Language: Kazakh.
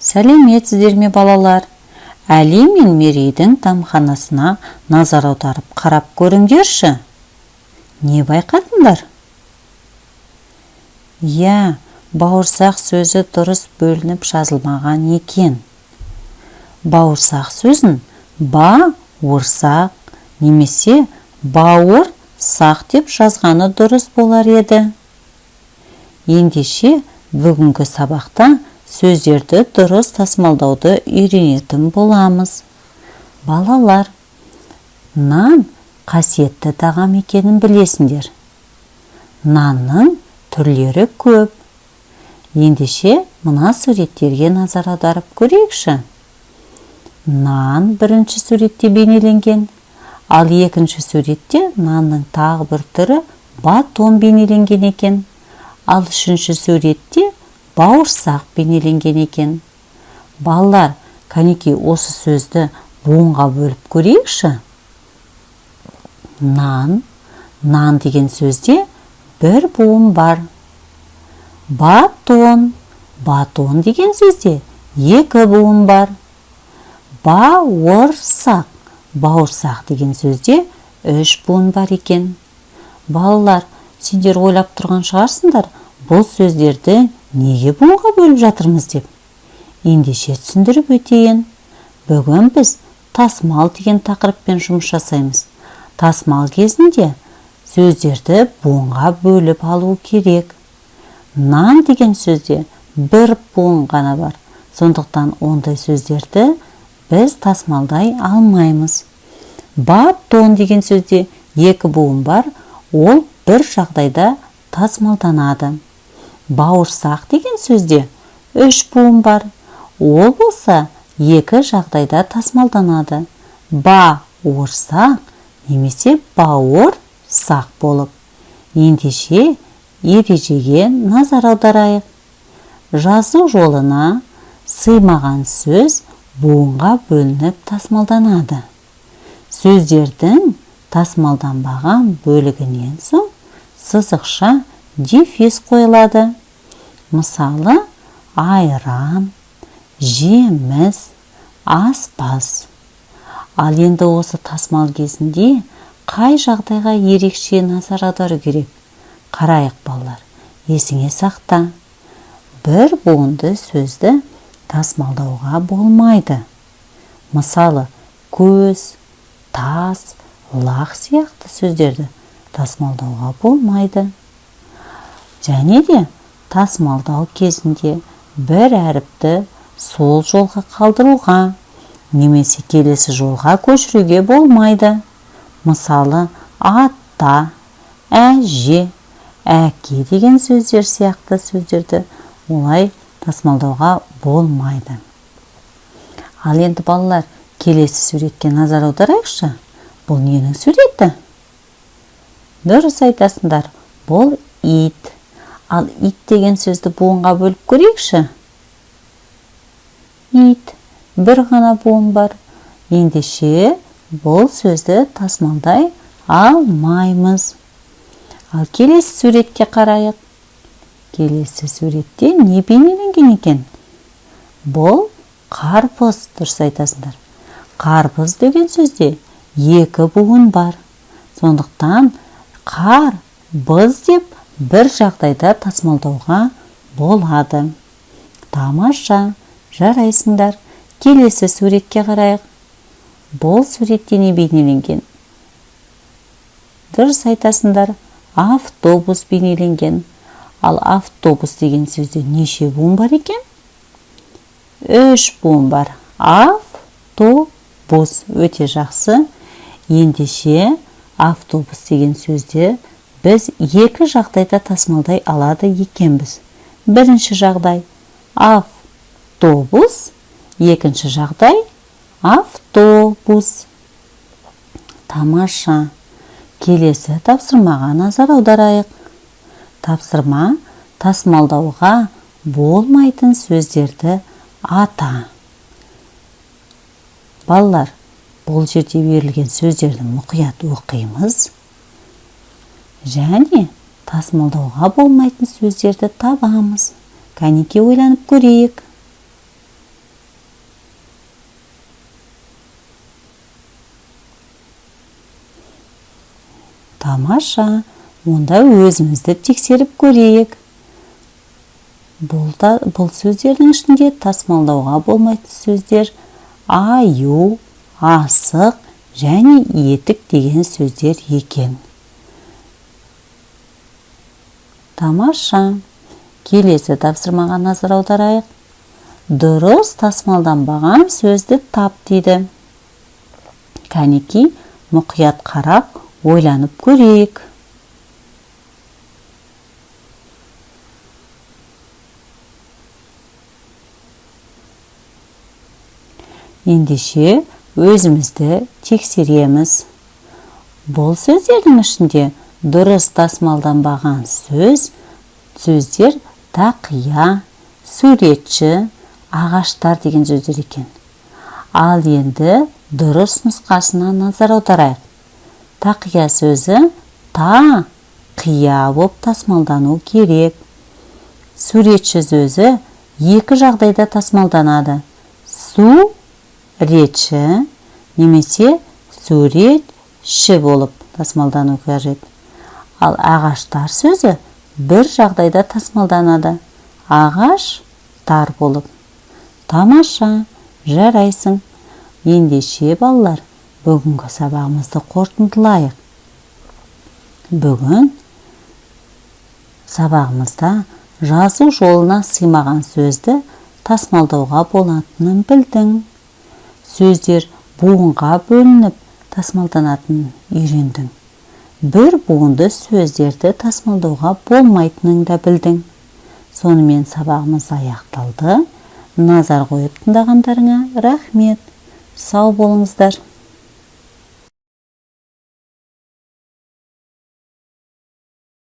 Сәлеметсіздер ме, балалар? Әли мен Мерейдің дәмханасына назар аударып қарап көріңдерші. Не байқадыңдар? Иә, бауырсақ сөзі дұрыс бөлініп жазылмаған екен. Бауырсақ сөзін ба-уырсақ немесе бауыр-сақ деп жазғаны дұрыс болар еді. Ендеше, бүгінгі сабақта сөздерді дұрыс тасымалдауды үйренетін боламыз. Балалар, нан қасиетті тағам екенін білесіңдер. Нанның түрлері көп. Ендеше, мына суреттерге назар аударып көрейікші. Нан бірінші суретте бейнеленген, ал екінші суретте нанның тағы бір түрі, батон бейнеленген екен. Ал үшінші суретте бауырсақ бейнеленген екен. Балалар, кәнекей, осы сөзді буынға бөліп көрейікші. Нан, нан деген сөзде бір буын бар. Батон, батон деген сөзде екі буын бар. Бауырсақ, бауырсақ деген сөзде үш буын бар екен. Балалар, сендер ойлап тұрған шығарсыңдар, бұл сөздерді неге буынға бөліп жатырмыз деп. Ендеше, түсіндіріп өтейін. Бүгін біз тасымал деген тақырыппен жұмыс жасаймыз. Тасымал кезінде сөздерді буынға бөліп алу керек. Нан деген сөзде бір буын ғана бар, сондықтан ондай сөздерді біз тасымалдай алмаймыз. Батон деген сөзде екі буын бар, ол бір жағдайда тасымалданады. Бауырсақ деген сөзде үш буын бар, ол болса екі жағдайда тасымалданады: ба-уырсақ немесе бауыр-сақ болып. Ендеше, ережеге назар аударайық. Жазу жолына сыймаған сөз буынға бөлініп тасымалданады. Сөздердің тасымалданбаған бөлігінен соң сызықша, дефис қойылады. Мысалы, айран, жеміс, аспаз. Ал енді осы тасымал кезінде қай жағдайға ерекше назар аудару керек? Қарайық, балалар. Есіңе сақта: бір буынды сөзді тасымалдауға болмайды. Мысалы, көз, тас, лақ сияқты сөздерді тасымалдауға болмайды. Және де тасымалдау кезінде бір әріпті сол жолға қалдыруға немесе келесі жолға көшіруге болмайды. Мысалы, ата, әже, әке деген сөздер сияқты сөздерді олай тасымалдауға болмайды. Ал енді, балалар, келесі суретке назар аударайықшы. Бұл ненің суреті? Дұрыс айтасыңдар, бұл ит. Ал ит деген сөзді буынға бөліп көрейікші. Ит, бір ғана буын бар. Ендеше, бұл сөзді тасымалдай алмаймыз. Ал келесі суретке қарайық. Келесі суретте не бейнеленген екен? Бұл қарбыз, дұрыс айтасыңдар. Қарбыз деген сөзде екі буын бар, сондықтан қар быз деп бір жағдайда тасымалдауға болады. Тамаша, жарайсыңдар! Келесі суретке қарайық. Бұл суретте не бейнеленген? Дұрыс айтасыңдар, автобус бейнеленген. Ал автобус деген сөзде неше буын бар екен? Үш буын бар: автобус. Өте жақсы. Ендеше, автобус деген сөзде біз екі жағдайда тасымалдай алады екенбіз. Бірінші жағдай — автобус, екінші жағдай — автобус. Тамаша! Келесі тапсырмаға назар аударайық. Тапсырма: тасымалдауға болмайтын сөздерді ата. Балалар, бұл жерде берілген сөздерді мұқият оқимыз және тасымалдауға болмайтын сөздерді табамыз. Кәнекей, ойланып көрейік. Тамаша, онда өзімізді тексеріп көрейік. Бұл сөздердің ішінде тасымалдауға болмайтын сөздер аю, асық және етік деген сөздер екен. Тамаша. Келесі тапсырмаға назар аударайық. Дұрыс тасымалданбаған сөзді тап дейді. Кәнекей, мұқият қарап, ойланып көрейік. Ендеше өзімізді тексереміз. Бұл сөздердің ішінде дұрыс тасымалданбаған сөздер тақия, суретші, ағаштар деген сөздер екен. Ал енді дұрыс нұсқасына назар аударайық. Тақия сөзі та, қия болып тасымалдану керек. Суретші сөзі екі жағдайда тасымалданады. Су, ретші немесе суретші болып тасымалдану қажет. Ал ағаштар сөзі бір жағдайда тасымалданады. Ағаштар болып. Тамаша, жарайсың. Ендеше балалар, бүгінгі сабағымызды қорытындылайық. Бүгін сабағымызда жазу жолына сыймаған сөзді тасымалдауға болатынын білдің. Сөздер буынға бөлініп тасымалданатынын үйрендің. Бір буынды сөздерді тасымалдауға болмайтынын да білдің. Сонымен сабағымыз аяқталды. Назар қойып тыңдағандарыңа рахмет. Сау болыңыздар.